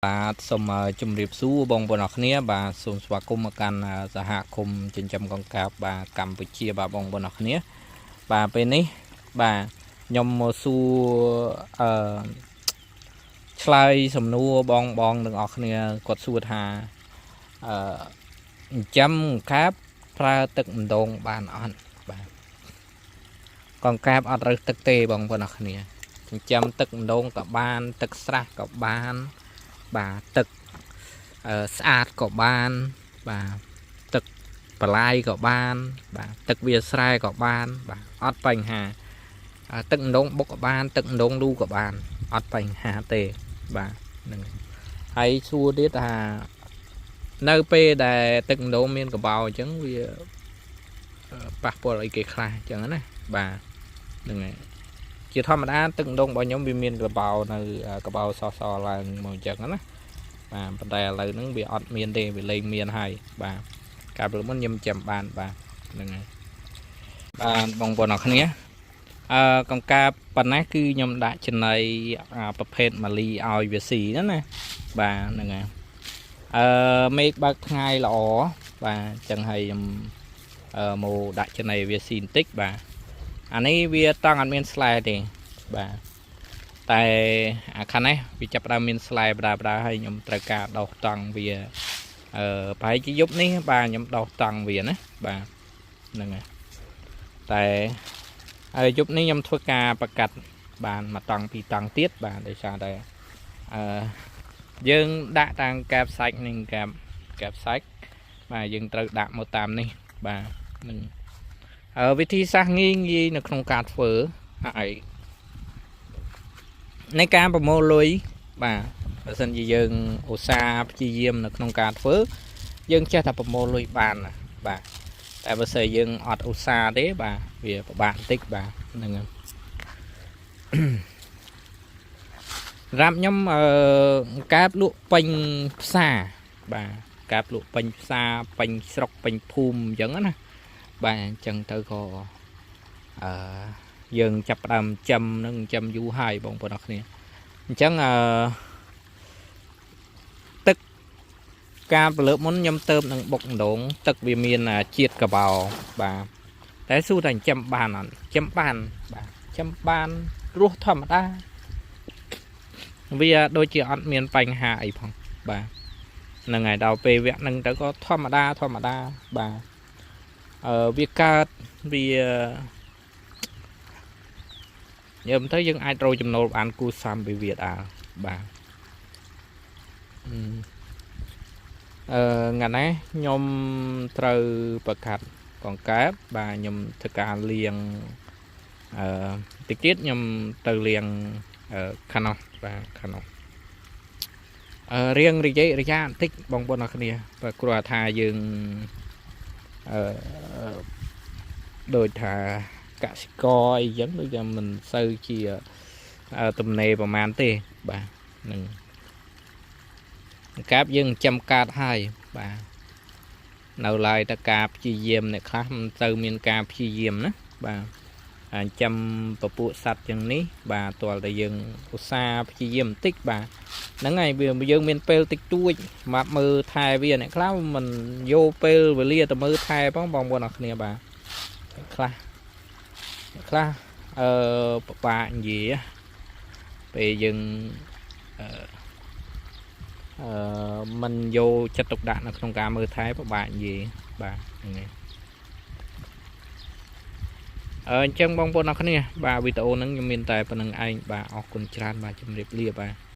បាទសូមជម្រាបសួរបងប្អូនអរគ្នាបាទសូមស្វាគមន៍មកកាន់សហគមន៍ចិញ្ចឹមកង្កែបបាទកម្ពុជាបាទបងប្អូនអរគ្នាបាទពេលនេះបាទខ្ញុំមកសួរអឺឆ្លើយសំណួរបងបងទាំងអស់គ្នាគាត់សួរថាអឺចិញ្ចឹមកង្កែបប្រើទឹកម្ដងបានអត់បាទកង្កែបអត់រើសទឹកទេបងប្អូនអរគ្នាចិញ្ចឹមទឹកម្ដងក៏បានទឹកស្រះក៏បានបាទទឹកស្អាតក៏បានបាទទឹកបន្លាយក៏បានបាទទឹកវាស្រែក៏បានបាទអត់បញ្ហាទឹកម្ដងបុកក៏បានទឹកម្ដងលូក៏បានអត់បញ្ហាទេបាទហ្នឹងហើយសួរទៀតថានៅពេលដែលទឹកម្ដងមានកបោអញ្ចឹងវាប៉ះពាល់អីគេខ្លះអញ្ចឹងណាបាទហ្នឹងហើយជាធម្មតាទឹកម្ដងរបស់ខ្ញុំវាមានកបោនៅកបោសសឡើងមកអញ្ចឹងណាបាទប៉ុន្តែឥឡូវហ្នឹងវាអត់មានទេវាលែងមានហើយបាទកាលពីមុនខ្ញុំចាំបានបាទហ្នឹងហើយបាទបងប្អូនអរគ្នាអឺកង្កែបប៉ុណ្ណេះគឺខ្ញុំដាក់ចំណីប្រភេទម៉ាលីឲ្យវាស៊ីណាណាបាទហ្នឹងហើយអឺមេឃបើកថ្ងៃល្អបាទអញ្ចឹងហើយខ្ញុំអឺមកដាក់ចំណីវាស៊ីបន្តិចបាទអានេះវាតង់អត់មានស្លែទេបាទតែអាខាងនេះវាចាប់ផ្ដើមមានស្លែបដាបដាហើយខ្ញុំត្រូវការដោះតង់វាអឺប្រហែលជាយប់នេះបាទខ្ញុំដោះតង់វាណាបាទហ្នឹងហើយតែហើយយប់នេះខ្ញុំធ្វើការប្រកាត់បានមួយតង់ពីរតង់ទៀតបាទដោយសារតែអឺយើងដាក់តាមកែបសាច់និងកែបកែបសាច់បាទយើងត្រូវដាក់មកតាមនេះបាទនឹងវិធីសាស្ត្រងាយងាយនៅក្នុងការធ្វើហើយនៃការប្រមូលលុយបាទបើសិនជាយើងឧស្សាហ៍ព្យាយាមនៅក្នុងការធ្វើយើងចេះតែប្រមូលលុយបានណាបាទតែបើសិនយើងអត់ឧស្សាហ៍ទេបាទវាពិបាកបន្តិចបាទហ្នឹងហើយសម្រាប់ខ្ញុំអឺកែបលក់ពេញផ្សារបាទកែបលក់ពេញផ្សារពេញស្រុកពេញភូមិអញ្ចឹងណាបាទអញ្ចឹងទៅក៏អឺយើងចាប់ផ្ដើមចំនឹងចំយូរហើយបងប្អូនអរគ្នាអញ្ចឹងអឺទឹកការប្រលើបមុនខ្ញុំទៅនឹងបុកម្ដងទឹកវាមានជាតិកបោបាទតែសួរថាចិញ្ចឹមបានអត់ចិញ្ចឹមបានបាទចិញ្ចឹមបានរស់ធម្មតាវាដូចជាអត់មានបញ្ហាអីផងបាទហ្នឹងហើយដល់ពេលវគ្គហ្នឹងទៅក៏ធម្មតាធម្មតាបាទអឺវាកើតវាយើងទៅយើងអាចរកចំណូលបានគូសំពីវាដែរបាទអឺថ្ងៃនេះខ្ញុំត្រូវប្រកាសកង្កែបបាទខ្ញុំធ្វើការលាងអឺតិចទៀតខ្ញុំទៅលាងខាងនោះបាទខាងនោះអឺរៀងរយៈរយ៉ាបន្តិចបងប្អូនអរគ្នាបាទគ្រាន់ថាយើងអឺដូចថាកសិករអីចឹងដូចថាមិនសូវជាទំនេរប្រហែលទេបាទនឹងកាបយើងចាំកាតហើយបាទនៅឡើយតែការព្យាយាមអ្នកខ្លះមិនទៅមានការព្យាយាមណាបាទអញ្ចឹមពពួកសត្វចឹងនេះបាទទាល់តែយើងឧស្សាហ៍ព្យាយាមបន្តិចបាទហ្នឹងហើយវាយើងមានពេលតិចតួចសម្រាប់មើលថែវាអ្នកខ្លះមិនយកពេលវេលាទៅមើលថែផងបងប្អូនអរគ្នាបាទខ្លះខ្លះអឺពិបាកនិយាយពេលយើងអឺអឺមិនយកចិត្តទុកដាក់នៅក្នុងការមើលថែពិបាកនិយាយបាទហ្នឹងហើយអឺអញ្ចឹងបងប្អូនអរគ្នាបាទវីដេអូហ្នឹងខ្ញុំមានតែប៉ុណ្្នឹងឯងបាទអរគុណច្រើនបាទជម្រាបលាបាទ។